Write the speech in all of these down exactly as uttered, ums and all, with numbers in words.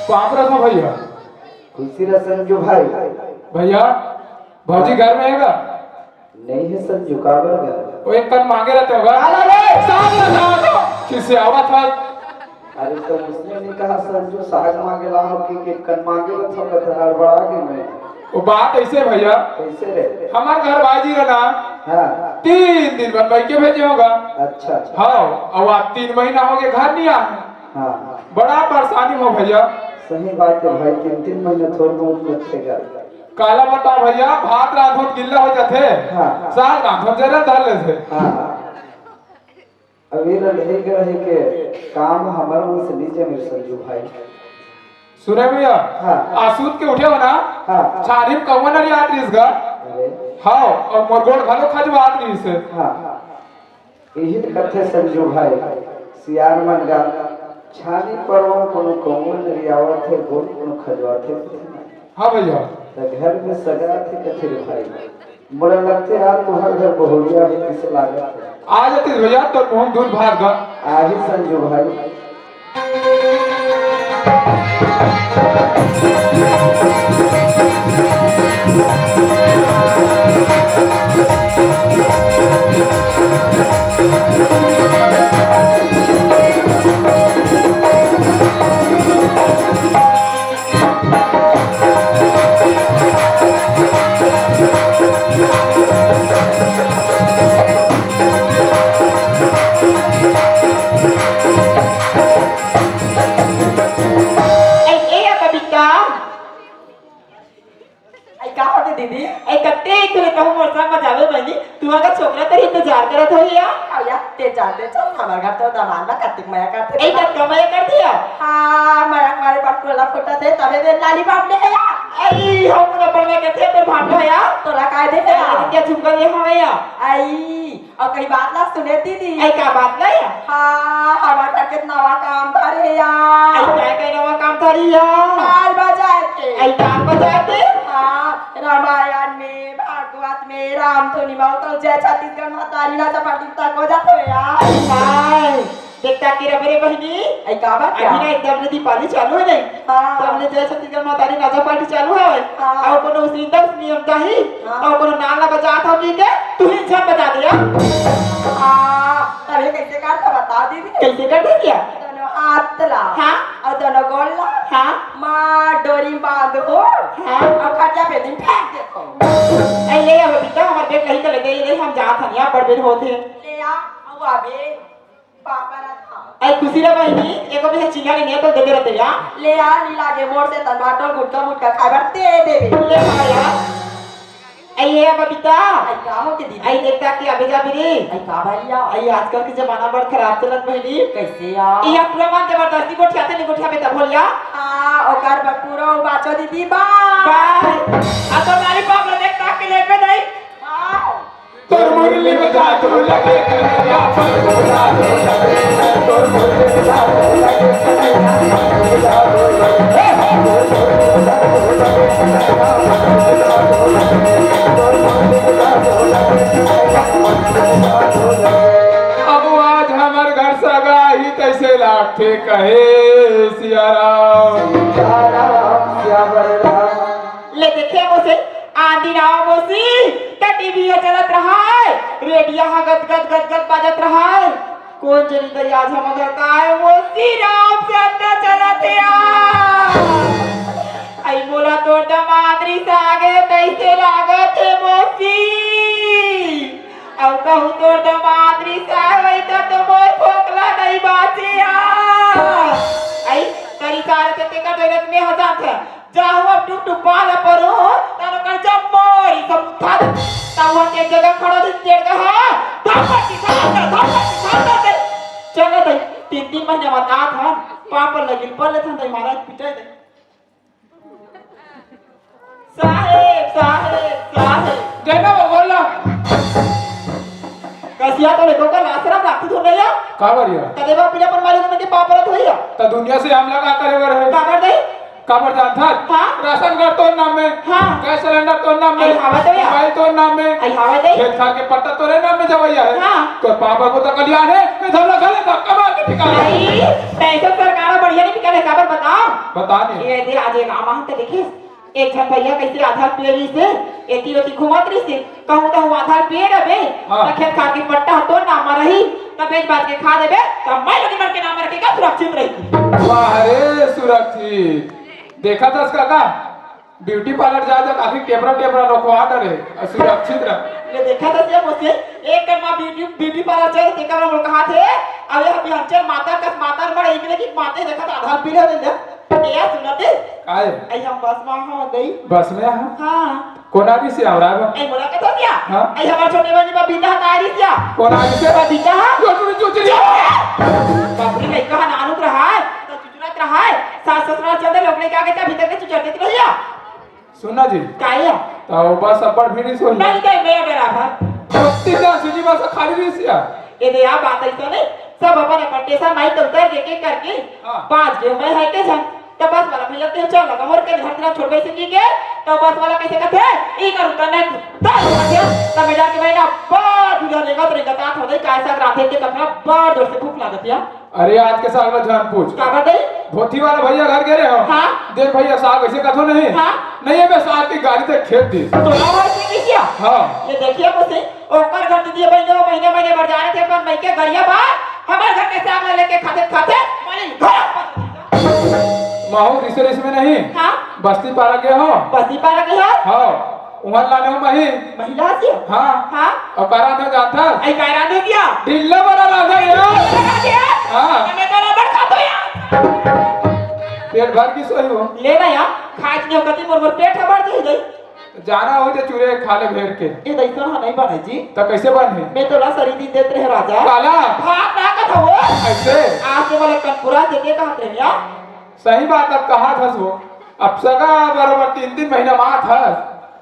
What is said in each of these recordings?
बाप रे भैया। खुशी रह संजू भाई। भैया, भौजी घर में हे का? नहीं हे संजू, काबर गा? वो एक कन मांगे रहते होगा। काला रे! साग लगा दो। किसे आवा था? अरे तो उसने नहीं कहा संजू, साग मांगे ला हो कि, कि कन मांगे रहते होगा, तो हड़बड़ा के मैं। वो बात ऐसे भैया। कैसे रे? हमार घर भाई जी रहना। हाँ। तीन दिन बाद भाई के भेजे होगा। अच्छा, अच्छा। हाँ, अब आज तीन महीना हो गया, घर नहीं आया। हाँ। बड़ा परेशानी हो भैया। सही बात है भाई, तीन तीन महीना थोड़ बहुत लगते घर। काला बताओ भैया, भात रांधो त गिल्ला हो जाथे, हाँ। साग रांधो जरा धर लेथे। हाँ। अभी रंधई गढ़ई के काम हमर मन से नी जमे संजू भाई। सुने भैया, हाँ। आ सूत के उठे हो ना, हाँ। छानी म कौवा नरियात रहिस गा। अरे। हाँ, अउ मोर गोड़ घलो खजवात रहिस। हाँ। इही कथे संजू भाई, सियान मन गा, छानी परवा कोनो कौवा नरियावत हे, गोड़ कोनो खजवात हे। हाँ भैया। त घर में सगा थे कथे रे भाई। मोला लगथे यार, तुहर घर बहुरिया हे, किसे लागत हे। आ जाते भैया, तो मुंह दूर भाग गा। आही संजू भाई। ए, ए, कविता। आई का होथे दीदी? आई कते एक ठो कहूँ मोर संग म जावे बहिनी, तू अगर छोकरा तेरे इंतजार करत होही या? अउ या, ते जानते चल, हमर घर तो दामाद ला कतिक मया करथे। आई कतका मया करथे या? हाँ, मया हमारे पास टोला फोटा थे, तबे दे लाली बाप ले या। आई, हम ना पड़वे के थे, तोर भांडो या। तोला काय दे या? आई, क्या झुमका दे हमें या? आई, अउ कहीं बात ला सुने दीदी। ऐ का बात ला या? हाँ, हमर घर के नवा काम धरे या। ऐ काय के नवा काम धरे या? ताल बजाए के। ऐ ताल बजाए के? हाँ, रामायण में, भागवत में, रामधुनी में, तो जय छत्तीसगढ़ महतारी नाचा पार्टी तक हो जात हो या। हाय, देखता के रबे रे बहिनी। ऐ का बात अभी या? ना एकदम से दीपावली चालू हे नहीं? हाँ। तब ले जय छत्तीसगढ़ महतारी नाचा पार्टी चालू हवे। हाँ। अउ कोनो उसनी दस नियम चाही। हाँ। अउ कोनो नाल ला बजात हव जी के, तू ही झन बजा दे या। हाँ, तब ये कैसे करथे बता दीदी। कैसे करथे या? दोनों हाथ ला। हाँ। अउ दोनों गोड़ ला। हाँ। माँ डोरी बांध हो। हाँ। अउ खटिया पे दिन फेंक देथो। ऐ ले आ बेटा, हमर बेग कहीं के ले दे, ले हम जात हन या, बड़ बेर होथे। ले आ, अउ अबे पापा रहा था। ऐ खुशी रे बहिनी, एको भी चिल्ला नहीं है तो देते रहते या। ले आ, नहीं लागे मोर से तन बाटो गुटका मुटका खाए बर दे देवे। ले आ यार। ऐ ये बबीता। ऐ का हो के दीदी? ऐ देखता कि अबे जा भी रे। ऐ का भैया? ऐ आजकल के जमाना बड़ खराब चलत बहिनी। कैसे यार? ये पूरा मन जबरदस्ती गोठियाते नहीं गोठिया बेटा भोलिया। हाँ, ओकर बर पूरा बाचो दीदी बा। बा। आ तो लाली पाप ला देखता कि लेबे नहीं। हाँ। तोर मुरली बजा ढोलक के कनैया पर घोड़ा ढोलक, तोर मुरली बजा ढोलक के कनैया पर घोड़ा ढोलक। अब आज हमर घर सगा ही तैसे लागथे कहे सिया राम। सीता राम श्याम राम। ले देखे मोसे, आंधी नावा मोसी, त टीवी ह चलत रहाय, रेडिया ह गद गद गद गद बाजत रहाय। कोन जनी दई आज हमर घर काय मोसी राम से अंडा चलत हे यार। अई मोला तोर दमाद रिसागे तइसे लागत हे मोसी। अउ कहूँ तोर दमाद रिसाय वही त तो मोर फोकला नइ बाचे यार। अई तरी सारे से तेकर जरूरत में हो जात हे। जाहूँ अब टुक टुक पाला परो, तनो कर जब मोरी सब उठा दे। तब वहाँ एक जगह खड़ा दे, तेड़ का है। धप्पड़ की धप्पड़, धप्पड़ की धप्पड़ दे। चलो दे, तीन तीन महीना बाद आत हन, पापड़ लगिल, पल्ले थन दे, महाराज पिटाई दे। साहेब, साहेब, साहेब। जय बाबा, बोल ना। कसिया तो देखो, कल आश्रम राखी तो नहीं है। का बरिया? कदे बाप पिला पर मालूम नहीं कि पापड़ तो है। तो दुनिया से हमला का करे बर है? का कर दे? काबर जानथस? हाँ। राशन कार्ड तोर नाम में, हाँ। गैस सिलेंडर तोर नाम में, अरे, हवा तो या। मोबाइल तोर नाम में, अरे, हवा तो या। खेत खार के पट्टा तोरे नाम में जवइया हे। हाँ। तोर पापा को तो कल्याण हे, मैं धमला घले धक्का मार के निकाल। अरे, पैसा सरकार बढ़िया नहीं निकाले, काबर बताओ? बता दे। ये दे, आज ये गाँव में तो देखिस, एक झन भैया कइसे आधा पेरिस हे, एती ओती घूमत रहिस हे। कहूँ तहूँ आधा पेर अबे, हाँ। त खेत खार के पट्टा ह तोर नाम म रही, त बेच बाच के खा देबे, त मैं लोग मन के नाम म रखे का सुरक्षित रही। वाह रे सुरक्षित। देखत हस काका, ब्यूटी पार्लर जाए त काफी टेपरा टेपरा रखवा डरे, अउ सुरक्षित रह। ले देखत हस या मोसे, एक कन म ब्यूटी, ब्यूटी पार्लर चल, तेकर म कहा थे, अबे हम बिहंचल माता कस माता मर एक ले की माते देखत आधा पीले दे दे। ए सुनते? काय? आई हम बस में हो गई। बस में हो? हाँ। कोन आदमी से आवरा बा? ए, मोला कथस या? हाँ? ए, हमर छोटे बहिनी बबीता ह, नारी सिया। कोन आदमी से? बबीता ह। जो, जो, जो, जो, जो। बाप रे, लइका ह नानुक रहा है, त चुचुरत रहा है। सास ससुराल चल दे, लोग लइका के भीतर के चुचर देत रहिया। सुन ना जी। का या? त बस अब्बड़ भीड़ इस होई। नहीं, नहीं, मैं डरा था। बत्तीस हजार सीधी बस खाली रही सिया। ए दे, या बात ऐसा नहीं। सब अपन अपन टेंशन माई तो उतर के, के करके। हाँ। बाँच गे मैं है के झन। त बस वाला भैया के चल लगा मोर के घर तेरा छोड़ गई से की के। त बस वाला कैसे कहते हैं? ई करू त नहीं। त मैं जाके मैं ना बड़ दुनिया रेंगत रेंगत आत हो गई, काय साग राधे के कतना बड़ जोर से भूख लागत या। अरे आज के साग ला झन पूछ। का बात है? धोती वाला भैया घर गे रहे हो? हाँ। देख भैया साग ऐसे कथो नहीं। हाँ। नहीं है बे साग की गाड़ी तक खेत दी। तो ना भाई की क्या? हाँ। ये देखिए मुझे ओकर घर दीदी बहन जो महीने महीने भर जाने थे अपन मई के गरिया बार हमारे घर के साग ला लेके खाते खाते मालिक घर पर। महू रिसोर्स में नहीं। हाँ। बस्ती पारा के हो। बस्ती पारा के हो? हाँ। उहाँ लाने हो मही। महिला से? हाँ। हाँ। अउ का रांधे जानथस? आई का रांधे दिया? ढिल्ला बड़ा रांधे यार। रांधे दिया? हाँ। मैं तो रबड़ खा तो यार। पेट भर के सोई हो। ले ना यार, खाए के कति मोर, मोर पेट ह भर जाई। जाना हो तो चूरे खा ले भेड़ के। ए दैसन ह नहीं बने जी। त कैसे बने? मैं तो ला सरी दिन देत रहे राजा। काला? भात ना कथो। कैसे? आज के वाला कनपुरा दे के कहत रहे यार। सही बात अब कहा थस वो। अब सगा बरोबर तीन तीन महीना मात हस।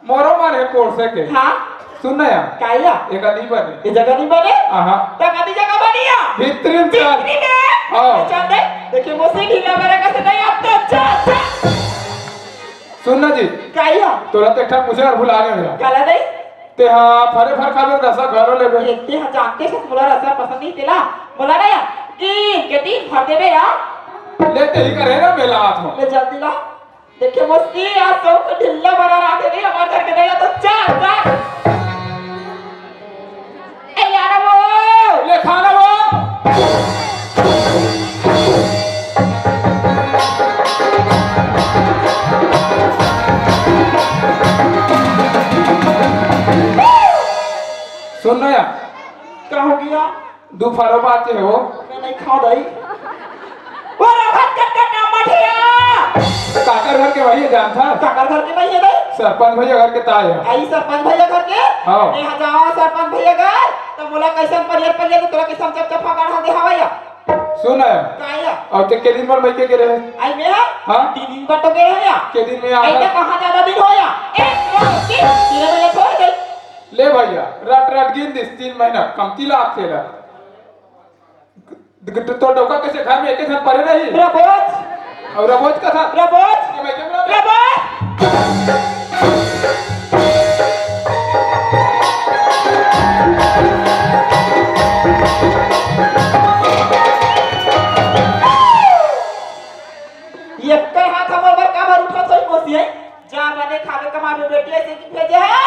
मोरो मन हे पोरसे के। हाँ। सुन ना यार। काया? एका नहीं बने। ये जगह नहीं बने? आहा। त कती जगह बनी या? भीतरी में चल। भीतरी में? हाँ। चल दे। देखिए, मोसी ढीला मेरे का से नहीं, अब तो चल, चल। सुन ना जी। काया? तोला तो एक ठन मुझे और भुला गया। काला दे? ते हा फरे फर खाबे रसा घलो लेबे। एक ते हा जानते से मोला रसा पसंद नहीं तेला। मोला ना या, गिन के तीन भर देबे या। ले ते ही करे ना मेला आत हो। ले जल्दी ला। देखे मस्ती, आज सब तो ढिल्ला बना रहा थे, नहीं, हमारे घर के नहीं, तो चार, चार। ए, यार, वो। ले, खाना वो। सुन ना यार। का हो गया? दू फरो बात हे वो। मैं नहीं खाओ दाई। वो रखत कट कट ना मठिया। काकर घर के वही जानथा? काकर घर के वही हे दाई? सरपंच भैया घर के ताय हे। आई सरपंच भैया घर के? हाँ। ए हजावा सरपंच भैया घर, त मोला कैसन परियर परियर, त तोला कैसन चप चप गाड़ दे हवैया। सुन ना। काया? अउ ते के दिन बर मइके गे रहे? आई मैं? हाँ? तीन दिन बर तो गे रहे या। के दिन में आई आया? त कहाँ ज्यादा दिन होया? एक, दो, तीन, तीन बजे छोड़ दे। ले भैया, रट रट गिन दिस, तीन महीना कमती लागथे ला। तो डौका कैसे घर में एक झन परे रही? रबोज। अउ रबोज का था? रबोज। ये मैं क्या बोला? रबोज। ये कर हाथ हमर बर काबर उठा सोई मोसी है? जा बने खाबे कमाबे बेटी, ऐसे की भेजे है?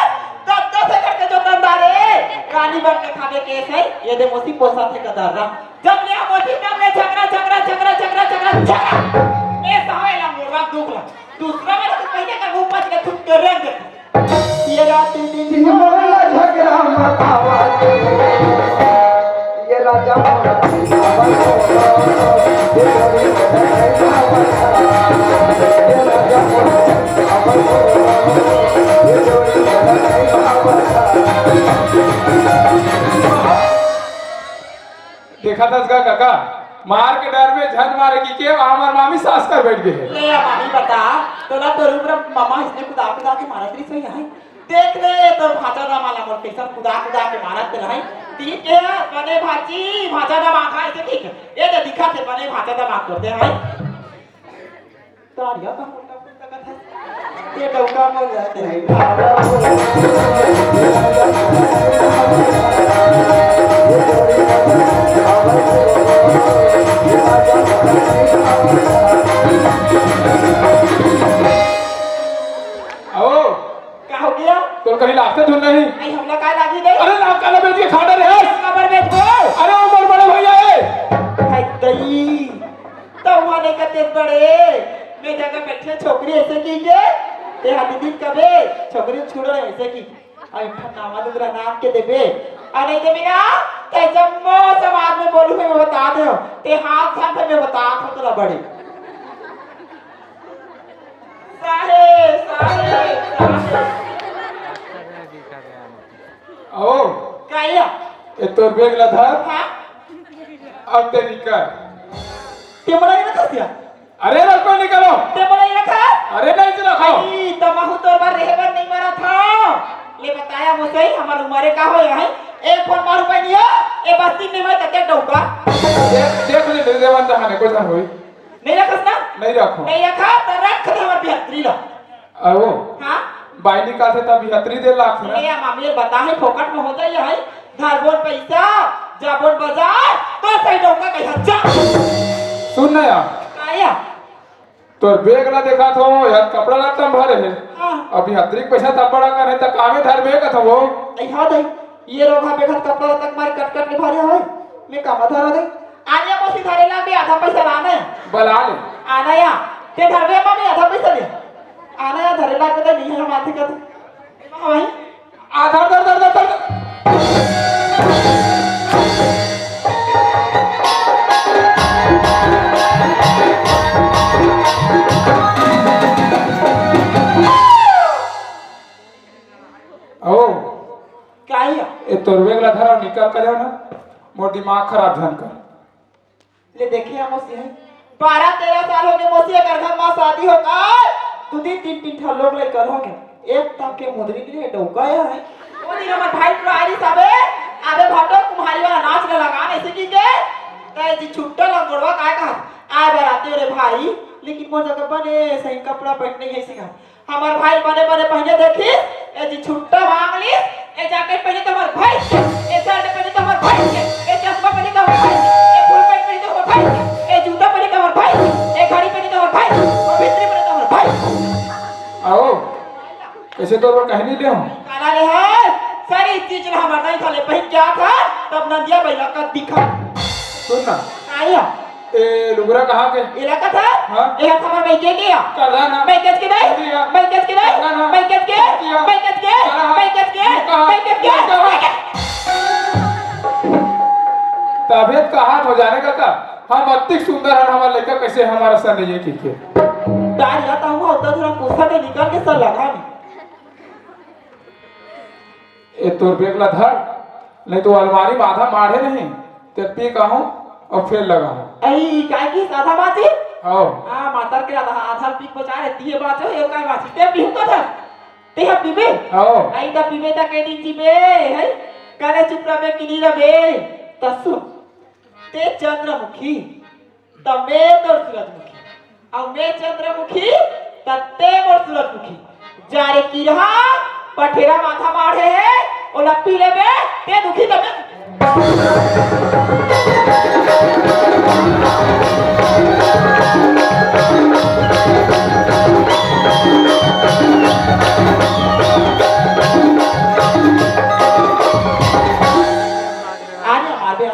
दस दस एकड़ के जोतन दारे, रानी बन के खाबे केस है, ये दे मोसी पोसा थे कदर रहा। जब ले मोसी तब ले झगड़ा, झगड़ा, झगड़ा, झगड़ा, झगड़ा, झगड़ा। ए सहाय ला मोर बाप दुख ला। दूसरा वाला तो पहले का मुंह पच के थुक के रेंग देता। ये रात दिन दिन मोहल्ला झगड़ा मत आवा। ये राजा मोहल्ला देखा था इसका काका, मार के डर में झन मारे की के, हमर मामी सास कर बैठ गए। ले मामी बता, तोला तो रूप रब मामा इसने कुदा कुदा के मारत रही सही है। देख ले, तो भाचा दामा ला मोर कैसन कुदा कुदा के मारत रहे। ठीक है, बने भाची, भाचा दामा था इसे ठीक है। ये तो दिखा थे बने भाचा दामा करते हैं। तारिया का मोटा ये डौका मोला नहीं भावा। आओ। का हो गया? तोर कहीं लागथे धुन नहीं? आई हमला काय लागी दे? अरे लाग काला बेच के खा डरे हस? काबर बेचबो? अरे वो मोर बड़े भैया हे। हाय दई। त उहाँ नहीं कते बड़े। मैं जगह बैठे छोकरी ऐसे की के? ते हाथ दिन कबे? छोकरी छुड़ो नहीं ऐसे की। अरे ठन्ना वाला दूसरा नाम के देबे। अरे ते बिना ते जम्मो समाज में बोलू मैं बता दे। ते हाथ साथ में बता खतरा बड़े। साहे, साहे, साहे। आओ। काया? ए तोर बेग ला धर। हाँ? अब ते निकल। ते मोला ये रखस या? अरे रखो निकलो। ते मोला ये रखस? अरे नहीं तो रखो। आई, तमाहू तोर बर रहे बर नहीं मरा था। ले बताया मुझसे, हमार उम्र का हो यहाँ है? एक फोन मारू पाई नहीं हो, ए बस्ती में मैं तते डौका। देख, देख ले, ले, देवन दहाने, कोई झन होई। नहीं रखस ना? नहीं रखो। नहीं रखा, तो रख दे हमर बिहतरी ला। अहो, हाँ? बाई निकालथे तब बिहतरी दे लागथे ना। ए, मामी, ये बता है, फोकट में हो जाए है, धरबोन पैसा, जाबोन बाजार, तो सही डौका कही, जा। सुन ना यार। आया। तोर बेग ला देखा थो, यार कपड़ा ला तम भरे है। हाँ। अभी हतरी पैसा तब बड़ा करे, त कामे धर बेग थो वो। आई हाँ दई, ये रोगा बेग कपड़ा ला तक मार कट कट के भरे है। मैं कामा धरा दई। आलिया मौसी धरे ला भी आधा पैसा लाना है। बला ले। आना या, ते धरबे मा भी आधा पैसा दे। आना या धरे ला के तो नहीं है माथे का तो। हाँ भाई। आधा धर, धर, धर, धर। आओ। का हिया? ए तोर बेग ला धरा निकल कर जाओ ना। मोर दिमाग खराब झन कर। ले देखे हम मौसी है। बारह तेरह साल हो गए मौसी, एकर घर मा शादी हो गए। दू दिन तीन तीन ठा लोग लेकर हो गए। एक तक के मुदरी के डौका या है। वो दिन हमर भाई टुरा आइस अबे, अबे भाटो कुम्हारी वाला नाच ला लगा नहीं सकी के। तय जी छुट्टा लंगोड़वा काय कहा? आए बराते रे भाई, लेकिन मोर जगह बने सही कपड़ा पहन नहीं है सिंगा। हमर भाई बने बने पहने देखिस, ए जी छुट्टा मांग लिस, ए जैकेट पहने तो हमर भाई के, ए शर्ट पहने तो हमर भाई के, ए चश्मा पहने तो हमर भाई के, ए फुल पैंट पहने तो हमर भाई के, ए जूता पहने तो हमर भाई के, ए घड़ी पहने तो हमर भाई के, ए भितरी पहने तो हमर भाई के। आओ, कैसे तोर बर कहनी ले हूँ? काला ले है, सारी चीज ला हमर नहीं था ले पहन के आथा, तब नंदिया बैला का दिखा। सुन ना। आया। ए लुगरा कहाँ के? इलाका था? हाँ। ए हमर भाई के क्या? करदा ना। मैं कच के नहीं? करदी ना। मैं कच के नहीं? करदा ना। मैं कच के? करदी ना। मैं कच के? करदा ना। मैं कच के? कहाँ? मैं कच के? कहाँ? तबीयत का हाथ हो जाने का का? हम अतिक सुंदर हन, हमार लड़का कैसे हमारा सन नहीं है, ठीक है? तार या तो हुआ होता थोड़ा पूछा के निकल के सर लगा नहीं। ए तोर बेग ला धर, नहीं तो अलमारी में आधा माढ़े नहीं, ते पी कहूँ और फेर लगाऊँ। अई, काय की आधा बाची? आओ। हाँ, मातर के आधा, आधा पी बचा रहे, तिये बाचो, ये काय बाची? ते पीहू का था? ते हम पीबे? आओ। आई ता पीबे ता के दिन जीबे, है? करे चुप रबे कि नहीं रबे? तसु। ते चंद्रमुखी, त मैं तोर सूरजमुखी, अउ मैं चंद्रमुखी, त ते मोर सूरजमुखी। जा रे किरहा, पठेरा माथा माढ़े हे, ओला पी लेबे, ते दुखी त मैं। आ रे, आ रे।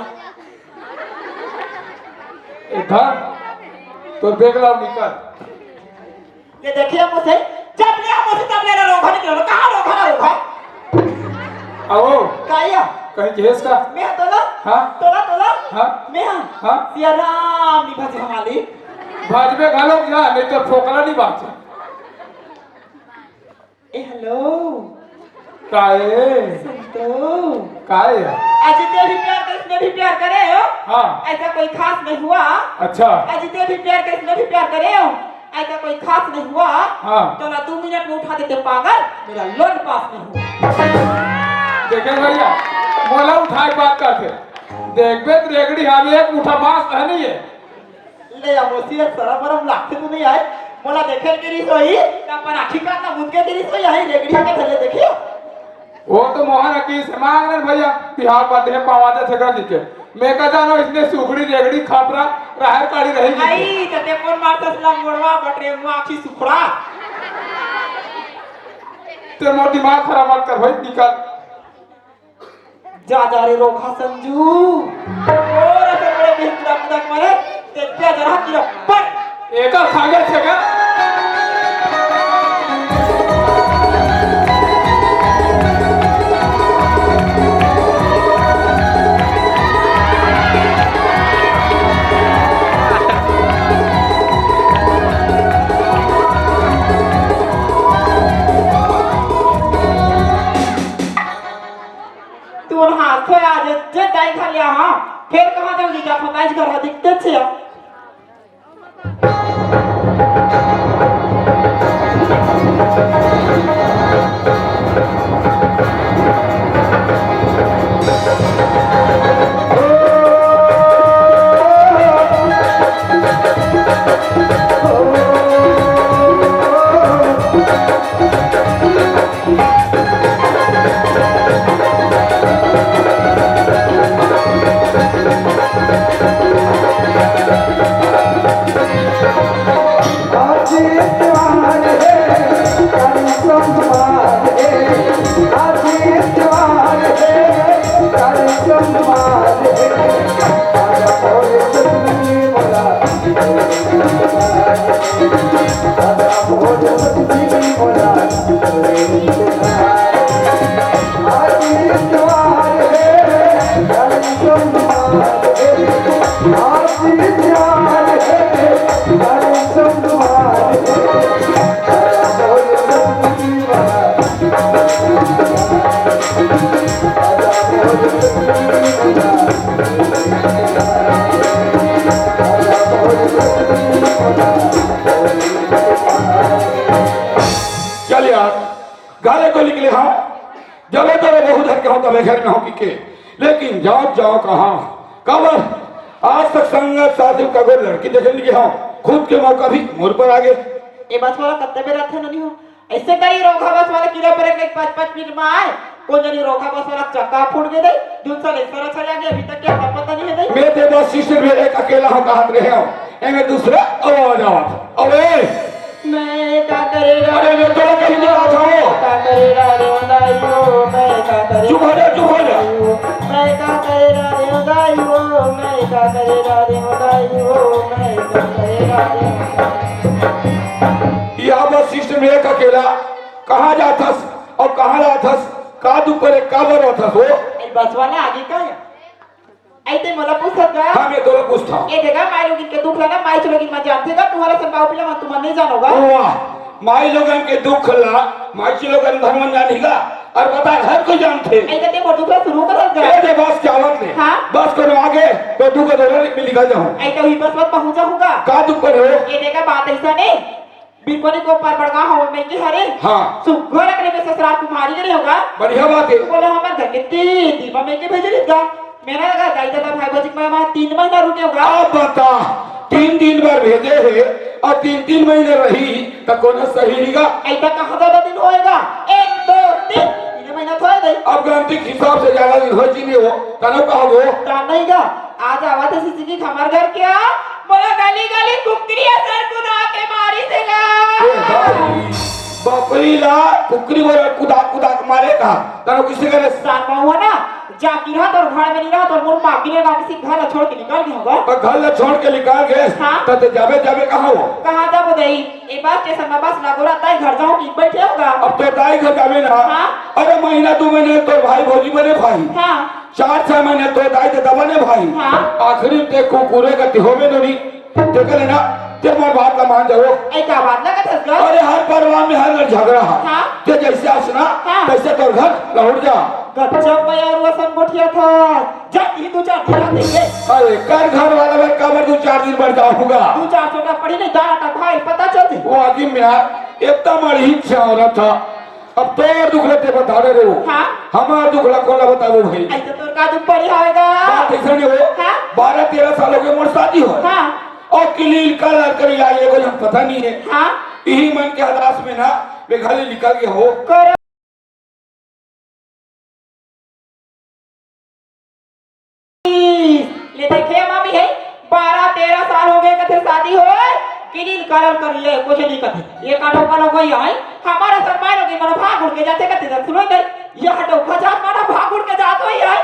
ए धर, तोर बेग ला निकल। ले देखिए मुझे, जब ले मुझे तब ले रोगा निकल, कहाँ रोगा ना रोगा? आओ। काया? कहीं केस का? मैं तोला? हाँ? तोला, तोला? हाँ? मैं हाँ? हाँ? सिया राम नहीं भजे हमारी। भाजबे घालो जा, नहीं तो फोकला नहीं बाचे। ए, हेलो। काए? सुन तो। काए? आज इतने भी प्यार करे, इसमें भी प्यार करे हो? हाँ। ऐसा कोई खास नहीं हुआ। अच्छा। आज इतने भी प्यार करे, इसमें भी प्यार करे हो? ऐसा कोई खास नहीं हुआ। हाँ। तो ना दो मिनट में उठा देते पागल, मेरा लोन पास नहीं हुआ। देखे भैया, मोला उठाए के बात करते। देखबे तो रेगड़ी हावे एक मुठा मांस है नहीं है। ले, अब ओसी एक शरम वरम लागथे तो नहीं आए। मोला देखे के रिस होही, त अपन आँखी कान ला मुद के रिस होही, यही रेगड़ी के धरे देखियो। वो तो मोहन अकीस है, मांग रहे भैया, बिहार बात है, पावा दे छेकर जी के। मैं का जानो, इसने सुखड़ी, रेगड़ी, खापरा, राहर काड़ी रहेगी। आई, त ते कोन मारतस ला मोड़वा, बटरे मुआ, आँखी सुखड़ा। ते मोर दिमाग खराब मत कर भाई, निकल। जा, जा रे रोगहा संजू। और ऐसे बड़े बिल कुदा कुदा के मारे, ते क्या जरा की रप्पड़। एकर खागे छे का? तू हाथ हो आज, जे दाई खा लिया, हाँ। फिर कहाँ जाऊंगी, जा फताइज घर दिखते छे। चल यार, गाले को निकले, हाँ, जब तोरे बहू धर के हो, तबे घर में हो कि के, लेकिन जाओ, जाओ कहाँ? काबर? आज तक संगत साथी का कोई लड़की देखे नहीं हो, खुद के मौका भी मोर पर आ गए। ए बस वाला कत्ते बेर आथे नहीं हो? ऐसे कई रोगहा बस वाला किला पर एक, एक पाँच, पाँच मिनट में आए, कोन जनी रोगहा बस वाला चक्का फूट गे दे, दून साल ऐसा रहा चला गया, अभी तक क्या पता नहीं है दे। मैं ते बस सिस्टर में एक अकेला हो कहत रहे हो, एमे दूसरा आवाज आवत। अबे! मैं का करे रा-, अरे, मैं तोला कहीं नहीं रहा था वो। का करे रा रे दाई हो, मैं का करे चुप हो जा, चुप हो जा। मैं का करे रा रे दाई हो, मैं का करे रा रे दाई हो, मैं का करे रा रे। ये बस सिस्टर में एक अकेला कहाँ जाथस और कहाँ जाथस, का दुख करे, का बर होथस हो? ए बस वाला आगे का है? अई ते मोला पूछत गा? हाँ, मैं तोला पूछत हूँ। ए देखा, माई लोगिन के दुख ला ना, माई लोगिन मन जानथे गा, तुम्हारा सन बाऊ पिला मन तुमन नहीं जानोगा। वाह, माई लोगन के दुख ला, माई लोगन धनवन जानी गा। और बता, हर कोई जानथे। अई ते मोर दुख ला शुरू करत गा। ए दे बस, क्या बात नहीं। हाँ? बस कोनो आगे, तो दुख दोनों में निकल जाऊँ। अई तो ही बस मत पहुँचा हूँ गा। का दुख पर हो? ए देखा, बात ऐसा नहीं। बिरकोनी को पर बड़गा हो में के हरे। हाँ। सुग्घर अकरे में ससुराल कुम्हारी करे होगा। बढ़िया बात है। बोला, हमर घर के तीन दिन में के भेज लिस गा। मेरा लगा दाई ददा भाई बजिक में, में तीन महीना रुके होगा। अब बता, तीन दिन बर भेजे है और तीन, तीन महीने रही, त कोनो सही नहीं गा। ऐसा कहाँ ज्यादा दिन होएगा? एक, दो, तीन, तीन महीना थोड़े दे। अब गणती के हिसाब से ज्यादा दिन हो जी नहीं हो, तनो कहा वो। ता नहीं गा। आज आवत हे सिसकी हमर घर के आ, मोला गली गली कुकरी असन कुदा के मारिस हे गा। ए भाई, बकरी ला कुकरी बर कुदा कुदा के मारे का? तनो किसे करे? सार महुआ ना, जाकी रहा तोर घर में नहीं रहा, तोर मोर माँ बिने गाँव किसी घर ला छोड़ के निकल गए होगा। तो घर ला छोड़ के निकल गए, हाँ। तो ते जाबे, जाबे कहाँ हो? कहाँ जाबो दई? ए बस स्टेशन में बस लागो रहता है, घर जाऊँ कि बैठे होगा। अब तो दाई घर जाबे ना। हाँ। अरे महीना दो महीने तोर भाई भौजी बने भाई। हाँ। चार छह महीने तो दाई ददा बने भाई। हाँ। आखिरी ते कुकुरे का तिहोवे नोनी। ते कहले ना, ते मोर बात ला मान जाओ। ऐ का बात ना कथस गा? अरे हर परिवार में हर घर झगड़ा है। हाँ। ते जैसे आस ना, हाँ। तैसे तोर घर लौट जा। गच्चा बयार वसन गोठिया था। जा, ये दो चार दिन देंगे। अरे कर घर वाला मैं कबर दो चार दिन बर जाऊंगा। दो चार छोटा पड़ी नहीं, दाना का भाई पता चल दे। वो आदमी में यार, इतना मड़ी इच्छा हो रहा था। अब तोर दुख ला ते बता दे रहे हो। हाँ। हमार दुख ला कोन ला बताबो भाई? ऐसे तोर का दुख पड़ी होएगा? बात ऐसा नहीं हो। हाँ। बारह तेरह साल हो गए मोर शादी हो। हाँ। अउ किलील कलर करी ला, ये कोई हम पता नहीं है। हाँ। इही मन के हदास में ना, मैं घर ले निकल गया हो। कर ले देखे मामी है, बारह तेरह साल हो गए कथे शादी होए, किलील कलर कर ले, कुछ नहीं कथे। ये काटो काटो कोई है, हमारा शर्मा लोग मन भाग उड़ के जाते कथे, जब सुनो दे, ये हटो, भजा मारा भाग उड़ के जात होई है।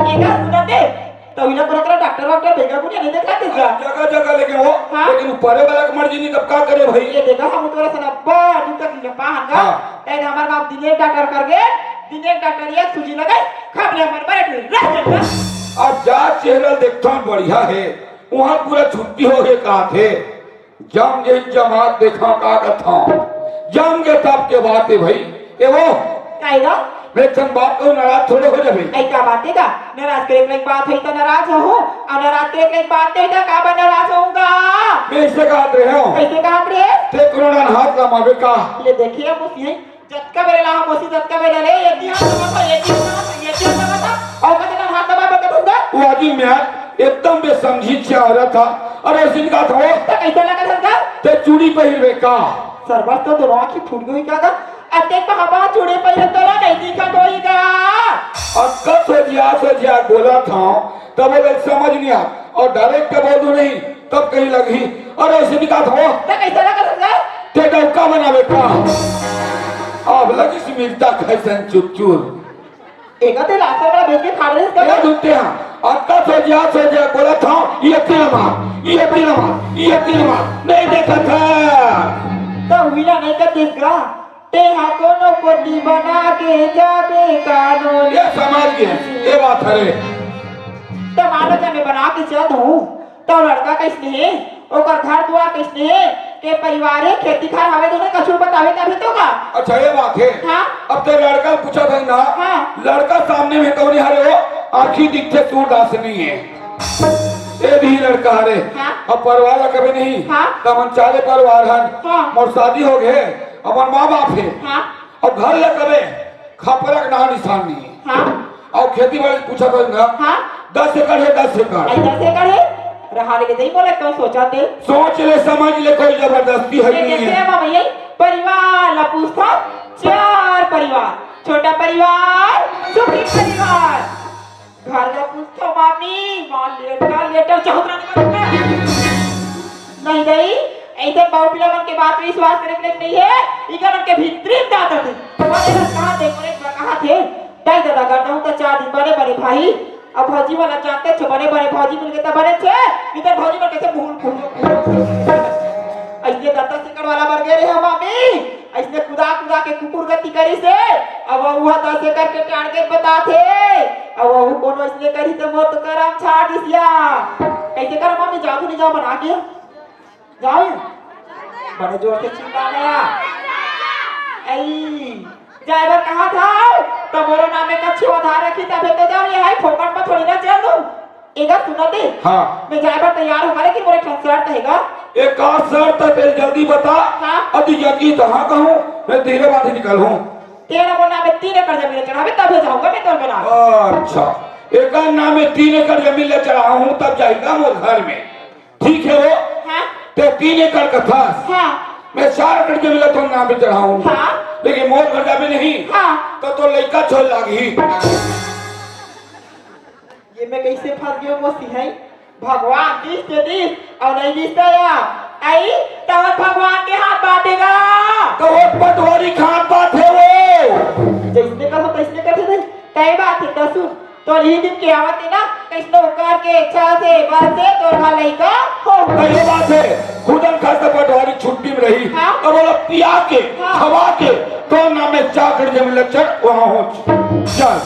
ये का सुनते? तो इला पूरा करा डॉक्टर वॉक्टर भेगा कुछ नहीं देखा किसका। जगह जगह लेके हो, हाँ? लेकिन ऊपरे वाला के मर्जी नहीं, तब का करे भाई? ये देखा, हम तोरा सन अब्बा, तू तक ले पाहन का। हाँ। ए, हमार बाप दिने डॉक्टर कर गए, दिने डॉक्टर एक सूजी लगाई, खा ले हमार बड़े टूर, रह जा। अब जा चेहरा देखता बढ़िया है, वहाँ पूरा छुट्टी हो गए कहा थे। जम के जमात देखा का कथा, जम के तब के बात है भाई। ए वो, काहे गा? मैं चंद बात को नाराज थोड़े हो जाबे। ऐ का बात है का? नाराज करे के बात है तो नाराज हो, और नाराज करे के बात है तो का बा नाराज होऊंगा? मैं इसे कहा रहे हूँ। कैसे कहा रे? ते कोरोना हाथ ला मावे का? ले देखिए, हम उसी जतका बेरे ला हम ओसी जतका बेरे ले, ये दिया तो मत, ये दिया तो मत, ये दिया तो मत, और कते ना हाथ दबा बता दूंगा। वो आदमी मैं एकदम बेसमझी सी औरत था। अरे जिनका था वो, तो कैसे लगा था? ते चूड़ी पहिरवे का? सरबत तो दोनों आँखी फूट गई का गा? अते तो हवा चूड़ी पहिरे तो ला नहीं दिखा कोई गा। अक्का से जिया से जिया बोला था, तब वो समझ नहीं आ, और डायरेक्ट बोल दो नहीं, तब कहीं लगी। अरे जिनका था वो, तो कैसे लगा था? ते डौका बनावे का? अब लगी मिलता खैसन चुरचुर। एका ते लाशा वाला भेज के खा रहे हैं क्या? ए, रुकते हैं। अक्का से जा, से जा, बोला था, ये तीन मार, ये तीन मार, ये तीन मार। नहीं देखा था। तो हुईला नहीं कर देख रहा। ते हा कोनो कोती बना के जाबे कानून। ये समाज के, ये बात है रे। तो मानो जब मैं बना के चल दूँ, तो लड़का कैसने हे, ओकर घर दुआर कैसने हे, के परिवार हे, खेती खार हवे तो नहीं, कछु बतावे तभी तो का। अच्छा, ये बात है। हाँ। अब ते लड़का पूछा था ना, हाँ। लड़का सामने में कौन हरे हो, आँखी दिखते सूरदास नहीं है। ये भी लड़का हरे। हाँ। अब परिवार ला कभी नहीं, हाँ। तब हम चारे परिवार हन, हाँ। मोर शादी हो गए, अपन माँ बाप है। हाँ। अब घर ला कभी खपरा के नाम निशान नहीं है। हाँ। अउ खेती बाड़ी पूछा तो ना, हाँ। दस एकड़ है, दस एकड़। आई दस एकड़ है? रहा ले दई बोले, क्यों सोचा ते? सोच ले, समझ ले, कोई जबरदस्ती है ये नहीं देखिए है। मामा, ये परिवार ला पूछता, चार परिवार, छोटा परिवार, सुखी परिवार। घर ला पूछता मामी, माँ लेटा, लेटा, चौधरा नहीं बनता। नहीं दई, ऐसे बाऊ पिला मन के बात में विश्वास करे के नहीं है, इका मन के भीतरी में जाता थे। बोले ना कहा थे, बोले ना कहा थे। दाई ददा करता हूँ तो चार दिन बने बने भाई। अब भौजी वाला जानते छो, बने बने भौजी मिल गए तो बने छे। इधर भौजी में कैसे भूल भूल भूल भूल। ऐसे दत्ता सिकड़ वाला मर गए रे हम मामी। ऐसे कुदा कुदा के कुकुर गति करी से। अब वह दस एकड़ के टारगेट बता थे। अब वह कोनो ऐसे करी तो मौत करम छाड़ दिसिया। कैसे करम मामी, जाओ तो नहीं जाओ बना के? जाओ। बड़े जोर से चिल्ला गया। ऐ, जाए बर कहा था, तो मोरो नाम में कच्छु आधार रखी, तबे तो जाओ, ये है फोकट में थोड़ी ना चल दूँ। एक बार सुना दे। हाँ। मैं जाए बर तैयार हूँ, लेकिन मोरे ठन शर्त है गा। एक का शर्त है, तेरे जल्दी बता। हाँ। अति यकी तो हाँ कहूँ, मैं धीरे बात निकल हूँ। तेरा मोर नाम में तीन एकड़ जमीन चढ़ावे, तबे जाऊंगा मैं तोर बना। अच्छा, एक नाम में तीन एकड़ जमीन ले चढ़ा हूँ, तब जाएगा मोर घर में। ठीक है वो? हाँ। ते तीन एकड़ का था। हाँ। मैं चार एकड़ के मिला तो नाम पे चढ़ाऊँ। हाँ। लेकिन मोर घर जाबे नहीं। हाँ। तो, तो लइका छोड़ लागी। ये मैं कैसे फंस गयो मोसी है? भगवान दिस ते दिस और नहीं दिस ते या। आई, तब भगवान के हाथ बांटेगा। तो वो पटवारी के हाथ बांटे वो। जैसने करो तैसने कर दे। तय बात है, दसू। तो यही दिन के आवत है ना, कैसनो करके अच्छा से, बल से तोर घर लइका हो। तो ये बात है, खुदन खास तो पटवारी छुट्टी में रही। हाँ। तो बोला पिया के, हाँ। खवा के, तो ना मैं चाकड़ जमीन लक्षण वहाँ हो। चल।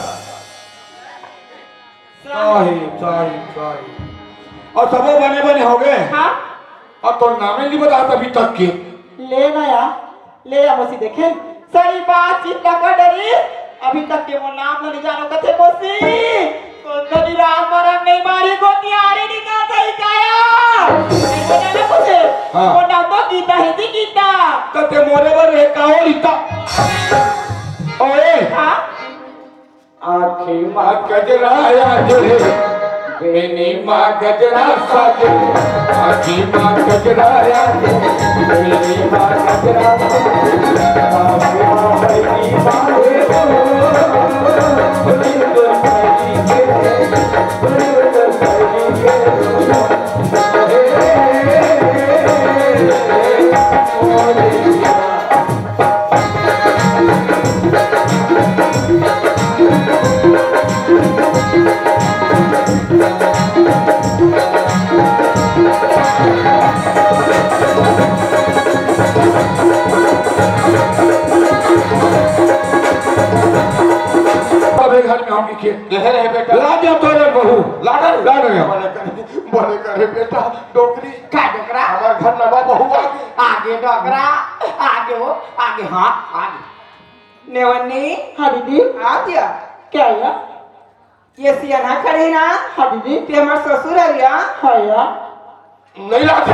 साहिब, साहिब, साहिब। और सबो बने बने हो गए। हाँ। और तो नामे नहीं बता अभी तक के। ले ना यार। ले आ मोसी देखे, सही बात चिंता कर डरी, अभी तक के मोर नाम ल नहीं जानो कथे मोसी। कोंदनी राम मरम नहीं मारी गोतियारी निका सही काया। ऐसे जाने पूछे, हाँ। मोर नाम तो गीता है जी, गीता। कथे मोरे बर रे काओ रीता। ओए। हाँ। आँखी मा कजरा आया जे। मिनी माँ गजरा साजे, आखी माँ गजरा आजे, मिनी माँ गजरा साजे, आखी माँ बैठी माँ हे हो, भुलियो तो सही के, भुलियो तो सही के। अबे घर में हम के। यह रहे बेटा। लाजा तोरे बहू। लाजा रे। लाजा रे। बने करे, बने करे बेटा, डोकरी। का डोकरा? हमार घर नवा बहू आगे। आगे डोकरा, आगे हो, आगे, हाँ, आगे। नेवन्नी। हाँ दीदी। आ दिया। क्या आया? ये सियाना खड़ी ना? हाँ दीदी। ते हमार ससुर हरिया? हाँ या। नहीं लागे।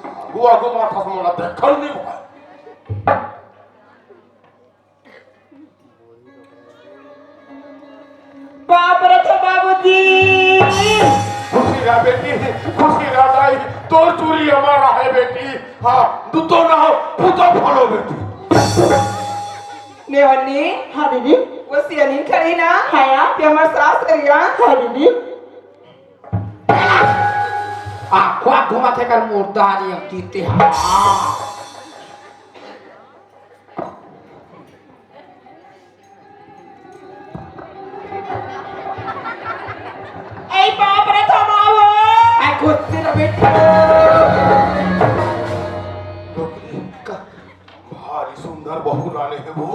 आगू, आगू माथा से मोला देखल नहीं हुआ। बाप रे तो बाबूजी। खुशी रह बेटी, खुशी रह दाई, तोर चूरी हमारा है बेटी। हाँ, तू तो ना हो, तू तो फलो बेटी। नेवन्नी। हाँ दीदी। वो सियानी खड़ी ना? हाँ या। ते हमार सास हरिया? हाँ दीदी। आँखवा घुमाथे कर मुर्दा नहीं अब जीते। हाँ। ए बाप रे, थमाओ। ए, खुद से ना बेटी। भारी सुंदर बहू लाने हे वो।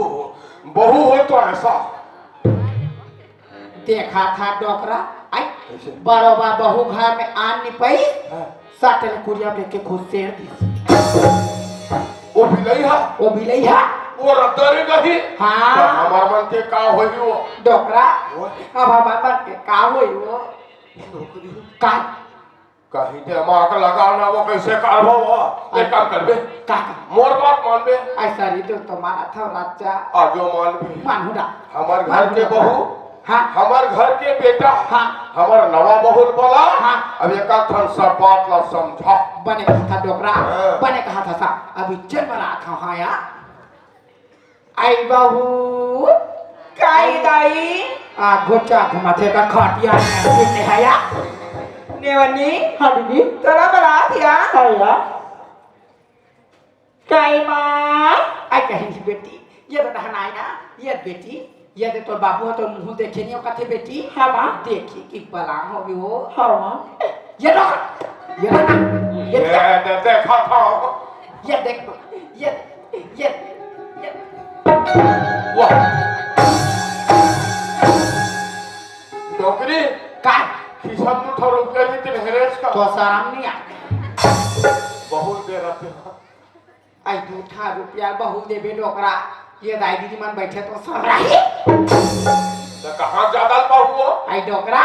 बहू हो तो ऐसा। देखा था डोकरा, आई कैसे? बरोबर बहू घर में आन नहीं पाई, हाँ। सटल कुरिया में लेके घुसेड़ दी। वो भी नहीं है? वो भी नहीं है? वो रद्दा रे नहीं? हाँ। तो हमार मन के का होई वो? डोकरा, वो? अब हमार मन के का होई वो? डोकरी। का? कहीं दिमाग लगाना, वो कैसे करबो वो? एक काम करबे। का, का? मोर बात मानबे। ऐसा री तो तुम्हारा था राजा। आजो मानबे। मानू ना। हमार घर के बहू, हाँ। हमार घर के बेटा, हाँ। हमार नवा बहू वाला, हाँ। अब एक आध ठन सब बात ला समझा। बने कहा था डोकरा, हाँ। बने कहा था सा। अभी चल बना था, हाँ यार। आई बहू, काई दाई? आ, घोचा घुमाथे का खटिया में, ये हया? नेवनी? हाँ दीदी। तोरा बरात या? हाँ या। काई माँ? आई कहीं नहीं बेटी, ये तो दहनाई ना, ये बेटी, ये दे तोर बाबू ह तोर मुँह देखे नहीं हो कथे बेटी। हाँ माँ। देखी कि बला हो गयो। हाँ माँ। ये रहा, ये रहा, ये ये दे देखा था। ये देख, ये, ये, ये। वाह। डोकरी। का? खिसा में दू ठो रुपया नहीं, तेरे हेरेस का। तो शर्म नहीं आ? बहुत दे रहा थे। आई दू ठा रुपया बहू देबे डोकरा, ये दाई दीदी मन बैठे तो सब रही। तो कहाँ ज्यादा बहू हो? आई डोकरा,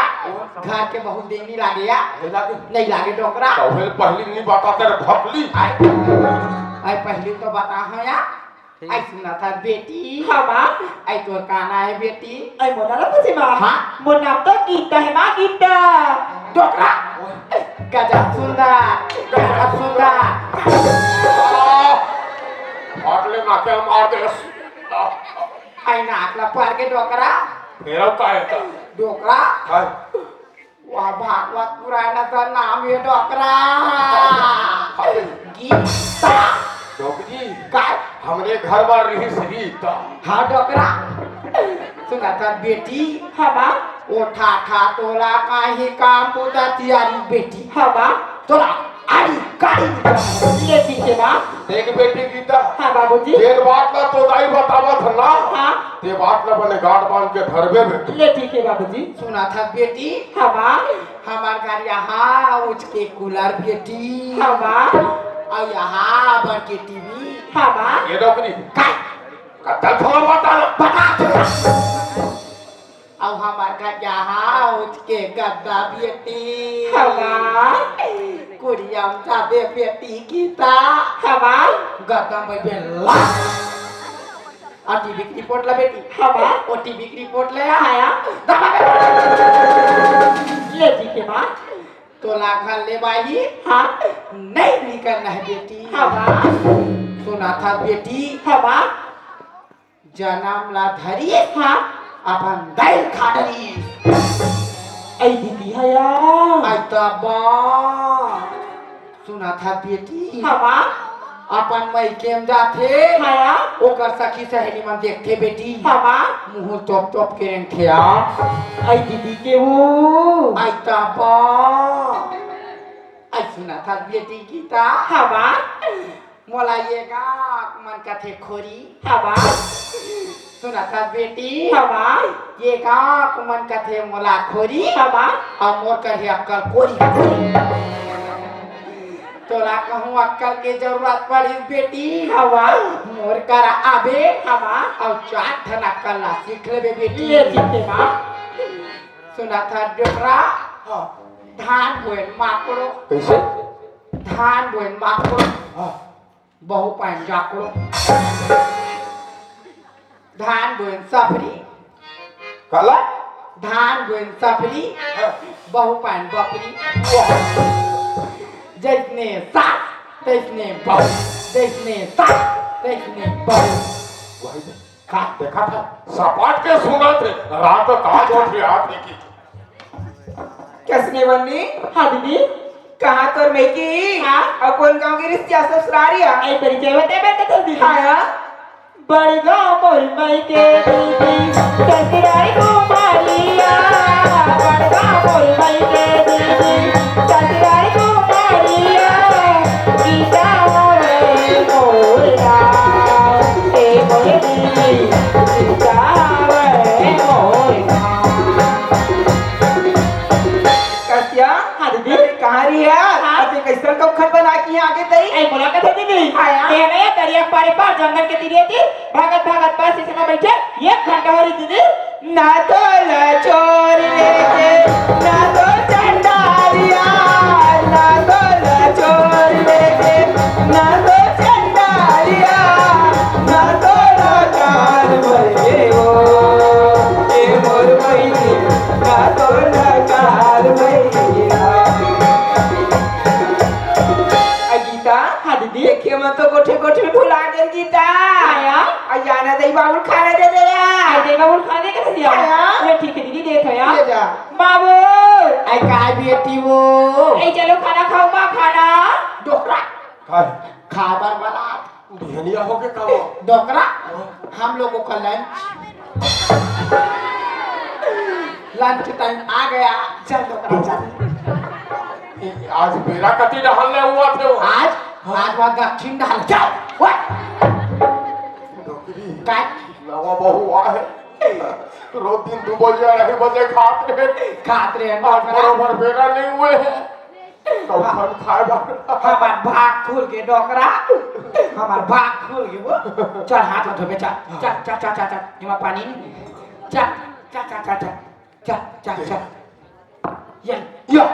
घर के बहू देनी लागे या? नहीं लागे। नहीं लागे डोकरा। तो फिर पहली नहीं बताते रे भकली। आई, आई पहली तो बता हो या। आई सुना था बेटी। हाँ माँ। आई तोर का नाम है बेटी? आई मोर नाम पूछी माँ। हाँ। मोर नाम तो गीता है माँ, गीता। डोकरा। गजब सुंदर, गजब सुंदर। फाटले नाके मार दे। आई नाक ला पार के डोकरा। मेरा का है का? डोकरा। हाँ। वाह, भागवत पुराण का नाम ये डोकरा। हाँ। गीता। डोकरी। काय? हमरे घर में रही सही तो। हाँ, डोकरा। सुना था बेटी। हाँ, माँ। ओ ठा ठा तोला काहे काम बुता तियारी बेटी। हाँ, माँ। तोला आड़ी गाड़ी निकाल। ले ठीक है, माँ। देख बेटी गीता। हाँ, बाबूजी। जेन बात ला तो दाई बतावत है ना। हाँ। ते बात ला बने गांठ बांध के धरबे बेटी। ले ठीक है, बाबूजी। सुना था बेटी। हाँ, माँ। हमार घर यहाँ उच के कूलर बेटी। हाँ, माँ। अउ यहाँ बड़ के टीवी। हाँ, माँ। ये डोकरी। का? कत्तल थोड़ा बता ना। बता दे। अउ हमार घर यहाँ उच के गद्दा बेटी। हाँ, माँ। कुरियम जाबे बेटी गीता। हाँ, माँ। गद्दा में बेला। आ टीवी की रिपोर्ट ला बेटी। हाँ, माँ। ओ टीवी की रिपोर्ट ले आ। हाँ, या। दबा के। बा। तोला घर ले बाही। हाँ। नहीं निकलना है बेटी। हाँ बा। सुना था बेटी। हाँ बा। जनम ला धरी। हाँ। अपन दाई खा डरी। ऐ दीदी हया। ऐ तबा। सुना था बेटी। हाँ बा। अपन मइके म जाथे। हाँ। ओकर सखी सहेली मन देखथे बेटी। हाँ बा। मुँह तोप तोप के रेंगथे आ। ऐ दीदी के वो। ऐ तबा। ऐ सुना था बेटी गीता। हाँ बा। मोला ये गाँव मन कथे खोरी। हाँ बा। सुना था बेटी। हाँ बा। ये गाँव मन कथे मोला खोरी। हाँ बा। अउ मोर करा हे अक्कल कोरी कोरी। तोला कहूँ अक्कल के जरूरत पड़िस बेटी। हाँ बा। मोर करा आबे। हाँ बा। अउ चार ठन अक्कल ला सीख लेबे बेटी। ले सीखे बा। सुना था डोकरा। हाँ। धान बोए माकड़ो। कैसे? धान बोए माकड़ो। हाँ। बहू पाइन जाकड़ो। धान बोए सफरी। काला? धान बोए सफरी। हाँ। बहू पाइन बपरी। वाह। जैसने सास, तैसने बहू। जैसने सास, तैसने बहू। वही। का? देखा था, सपाट के सुना थे, रात का जो थे आप ही की। कैसने बन्नी? हाँ दीदी। कहाँ तोर मइके? हाँ। अउ कोन गाँव के रिश्तिया ससुरारी आ? ऐ परिचय बता, बता तो दीदी। हाँ। बड़गाँव मोर मइके दीदी, ससुरारी कुमारिया। बड़गाँव मोर मइके दीदी, ससुरारी कुमारिया। गीता हवे मोर नाम, ए मोर दीदी, गीता हवे मोर नाम। कसिया, हाँ दीदी। अरे कहाँ रही है? हाँ। अरे कैसन कौखन बना के यहाँ आगे तई? ऐ मुलाकात है दीदी। हाँ यार। ये नया दरिया पारे पार जंगल के तीरे थी। भागत भागत बस स्टेशन में बैठे, एक घंटा हो रही दीदी। ना तो लचोर लेके, ना तो चंडालिया, ना तो लचोर लेके, ना तो चंडालिया, ना तो लचार भइगे ओ, ए मोर बहिनी, ना तो लचार भइगे। आ गीता, हाँ दीदी। देखे मन तो कोठे कोठे में भुला गेल गीता। आया? आ जाना दई बाबुल खाना दे दे यार। आई दे बाबुल खाना दे के दे दिया। आया? ये ठीक है दीदी, देत हो यार। ले जा। बाबू। आई का बेटी वो? आई चलो खाना खाओ माँ, खाना। डोकरा। काय? खाबर वाला। बिहनिया होके का वो? डोकरा, हम लोगों का लंच, लंच टाइम आ गया। चल डोकरा, चल। ए, आज बेरा कति डहर ले हुआ थे वो? आज, हाँ। आज वहाँ दक्षिण डहर। चल, उठ। डोकरी। काय? नवा बहू आहे। रोज दिन दू बजे, अढ़ाई बजे खात रहे। खात रहे, आज डोकरा। बरोबर बेरा नहीं हुए है। कौखन खाए बर। हमार भाग खुल के डोकरा, हमार भाग खुल के वो। चल हाथ धोबे, चल, चल, चल, चल, चल, चल, एमा पानी नहीं। चल, चल, चल, चल, चल, चल, चल, चल। ये, ये,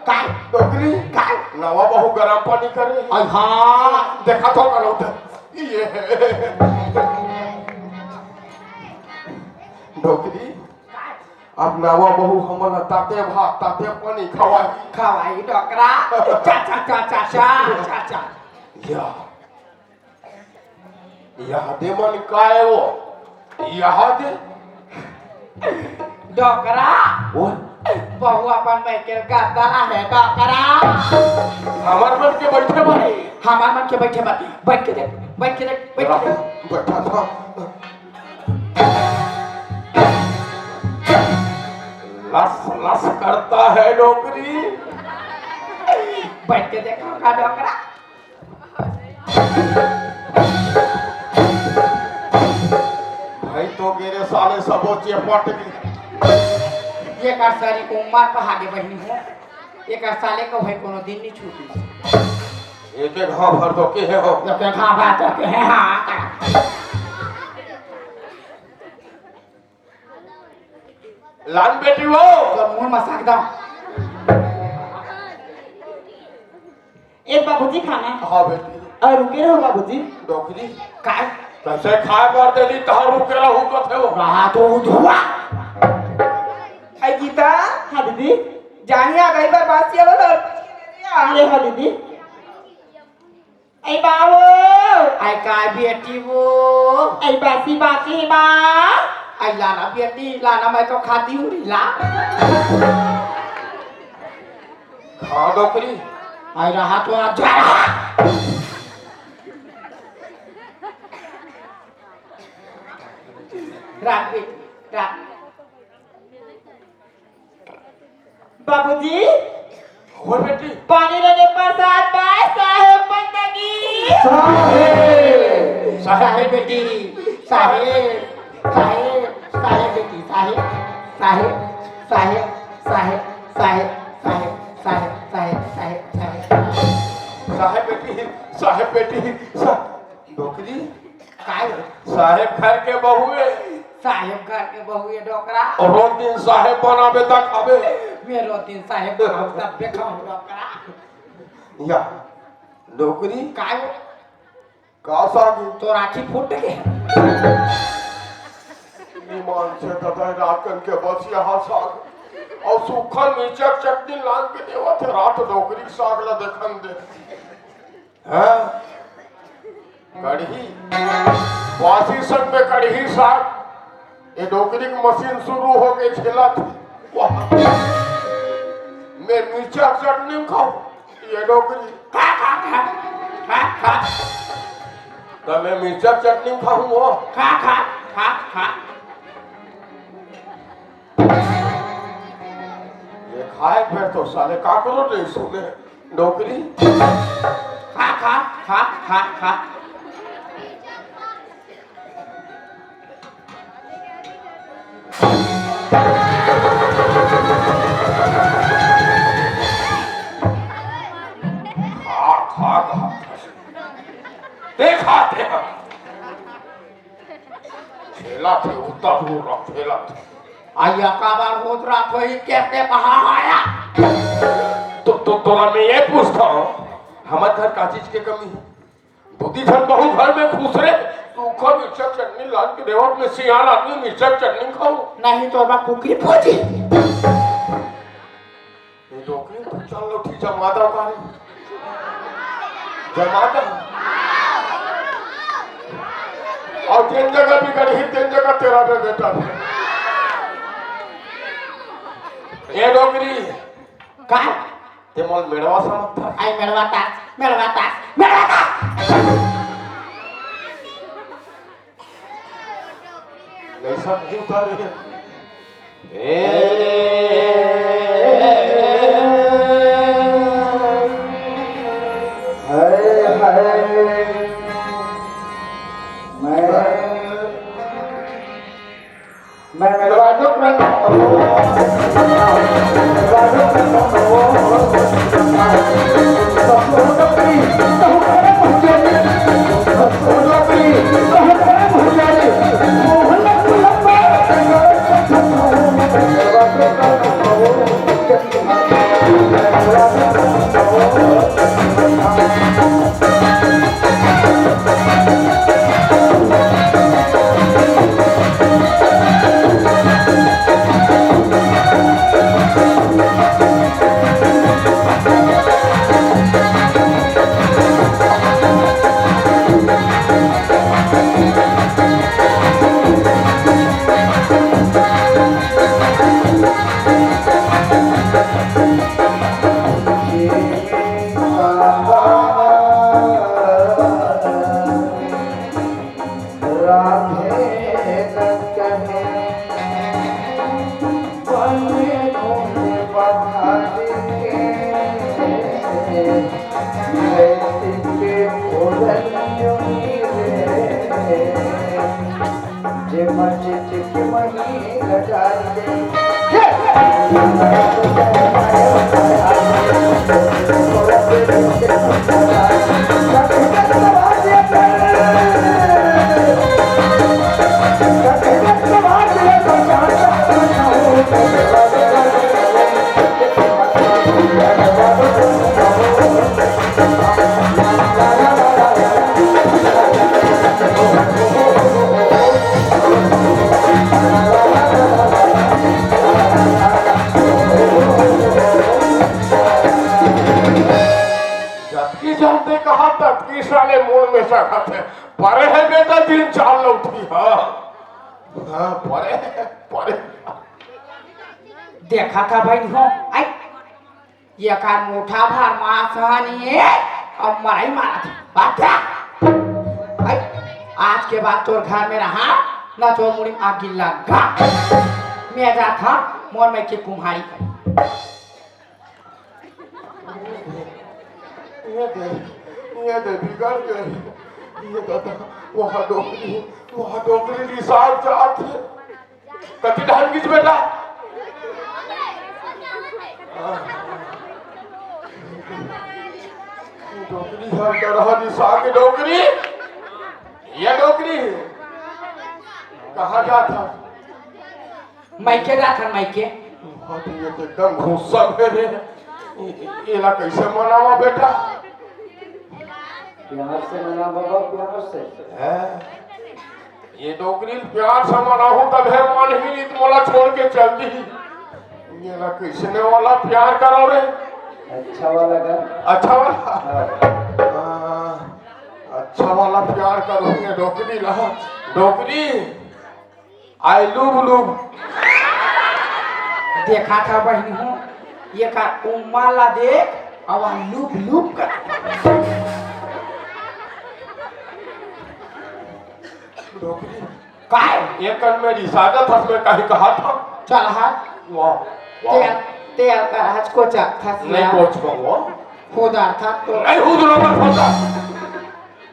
काय? डोकरी? काय? नवा बहू गरम पानी करे। अरे हाँ। देखा तो करो तो। ये। डोकरी? काय? अब नवा बहू हमन ला ताते भात, ताते पानी खवाही। खवाही डोकरा। चा, चा, चा, चा, चा, चा, चा। या। या दे मन काय वो? या दे। डोकरा। वो? बहू अपन बैठे गद्दा है डोकरा। हमार मन के बैठे भाई। हमार मन के बैठे भाई। बैठ के देख, बैठ के देख, बैठ के देख। बैठा था। लस लस करता है डोकरी। बैठ के देखो का डोकरा। भाई तो गेरे साले सबो चेपट गए। ये का सारी उम्र पहागे बहिनी हो। ये का साले को भाई कोनो दिन नहीं छूटी। एक एक हाँ भर तो के है हो। एक एक हाँ भर तो के है, हाँ। लान बेटी वो। तो मुंह मसाक दो। ए बाबूजी खाना। हाँ बेटी। अउ रुके रहो बाबूजी। डोकरी। काय? कैसे खाए बर दे दी तहार रुके रहू कथे हो। रहा तो धुआ। आई गीता। हाँ दीदी। जानिया गई बर बासी वाला। ये हो दीदी। ए बाबू। आई काय बेटी वो? ए बासी बासी बा। आई लाना बेटी, लाना, मैं तो खाती हूँ ला। हाँ डोकरी। आई रहा तो आज जा रहा। राख बेटी, राख। बाबूजी, हो बेटी। पानी लेने प्रसाद पाए साहेब बंदगी। साहेब। साहेब बेटी, साहेब, साहेब, साहेब बेटी, साहेब, साहेब, साहेब, साहेब, साहेब, साहेब, साहेब, साहेब, साहेब, साहेब। साहेब बेटी, साहेब बेटी, सा-, डोकरी। काय हो? साहेब घर के बहू है। साहेब घर के बहू है डोकरा। और रोज दिन साहेब बनाबे तक खाबे। मैं रोज दिन साहेब बनाऊं तब बे खाऊं डोकरा। या, डोकरी। काय हो? का साग? तो राखी फूट के। ईमान से ददा राखन के बस यहाँ साग। और सूखा मिर्चा के चटनी लान के देवत है रात डोकरी के साग ला देखन दे। हाँ? कढ़ी। वासी संग में कढ़ी साग। ये डोकरी के मशीन शुरू हो गई, झेला थी। वाह। मैं मिर्चा चटनी खाऊं, ये डोकरी। खा, खा, खा। खा, खा। तो मैं मिर्चा चटनी खाऊं वो। खा, खा, खा, खा। ये खाए फिर तो साले काकरो नहीं सुने। डोकरी। खा, खा, खा, खा, खा। खा, खा, खा। देखा, देखा। खेला थे, उतना दूर रख, खेला थे। आइया, काबर होत रात होही, कैसे कहा आया? तो, तो, तोला मैं ये पूछता हूँ, हमर घर का चीज के कमी है? दू दी झन बहू घर में खुश रहे, सूखा मिर्चा चटनी लान के देवत में सियान आदमी मिर्चा चटनी खाऊं। नहीं तो बा कुकरी फौजी। ये डोकरी, तू चल लो, ठीक जमा दो का रे। जमा दो। और जिन जगह भी गढ़ी, तीन जगह तेरा बे बेटा भी। ये डोकरी। का? ते मोल मेड़वा समझता? आई मेड़वा ता, मेड़वा ता, मेड़वा ता। नहीं सब क्यों उतारे? ए, हाय, हाय। मैं, मैं मेरे बाजू में परे हे बेटा, तीन चार लौठी, हाँ। हाँ, परे हे, परे। देखा था भाई हो, आई, ये कार मोटा भार मास हानि हे, अब मराई मारा थी। अच्छा, आई, आज के बाद तोर घर में रहा, ना तो मुड़ी में आगी लगा। मैं जात हँव, मोर में के कुम्हारी। ये दे, ये दे, बिगड़ गए। ये दादा, वहाँ डोकरी, वहाँ डोकरी रिसाव जात हे। कति ढंग की बेटा? डोकरी हर तरह रिसाव के डोकरी। ये डोकरी कहाँ जात हे? मायके जात हन, मायके। हाँ, तो ये तो एकदम गुस्सा में रे। ए-, एला कैसे मनावा बेटा? प्यार से मना बाबा, प्यार से। हैं? ये डोकरी प्यार से मनाहूँ तभे मानही, नहीं तो मोला छोड़ के चल दी। एला कैसे ने वाला प्यार करो रे? अच्छा वाला गा। अच्छा वाला? हाँ। हाँ, अच्छा वाला प्यार करो ये डोकरी ला। डोकरी। आई लुब लुब। देखा था बहिनी हो, ये का उम्मा ला देख, अब आ लुब लुब कर। डोकरी। काय? ये कन में रिसादत हस में कहीं कहा था। चल हा। वाह, वाह। तेल, तेल कर हच को चक था नहीं सिया। कोच को वो। खुदार था तो। नहीं हुदरो मत होता।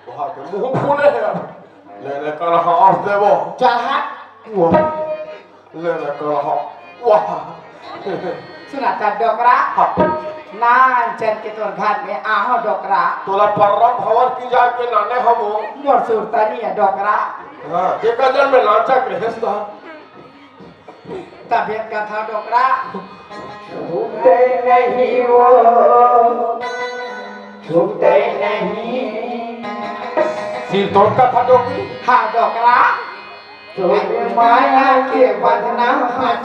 वहाँ के मुंह फूले हैं अब। ले ले कर हाँस देबो। चल हट। वाह। ले ले कर हाँ। वाह। सुना था डोकरा। हाँ। नान चल के तोर घर में आहो डोकरा। तोला पर्रा भवर की जाके नाने हमो। मोर सुरता नहीं है डोकरा। हाँ, जेकर जन में लांचा के हेस था। तबियत का था डोकरा? छूटे नहीं वो, छूटे नहीं। सिर तोड़ का था डोकरी? हाँ डोकरा। तोर माया के बंधना हट।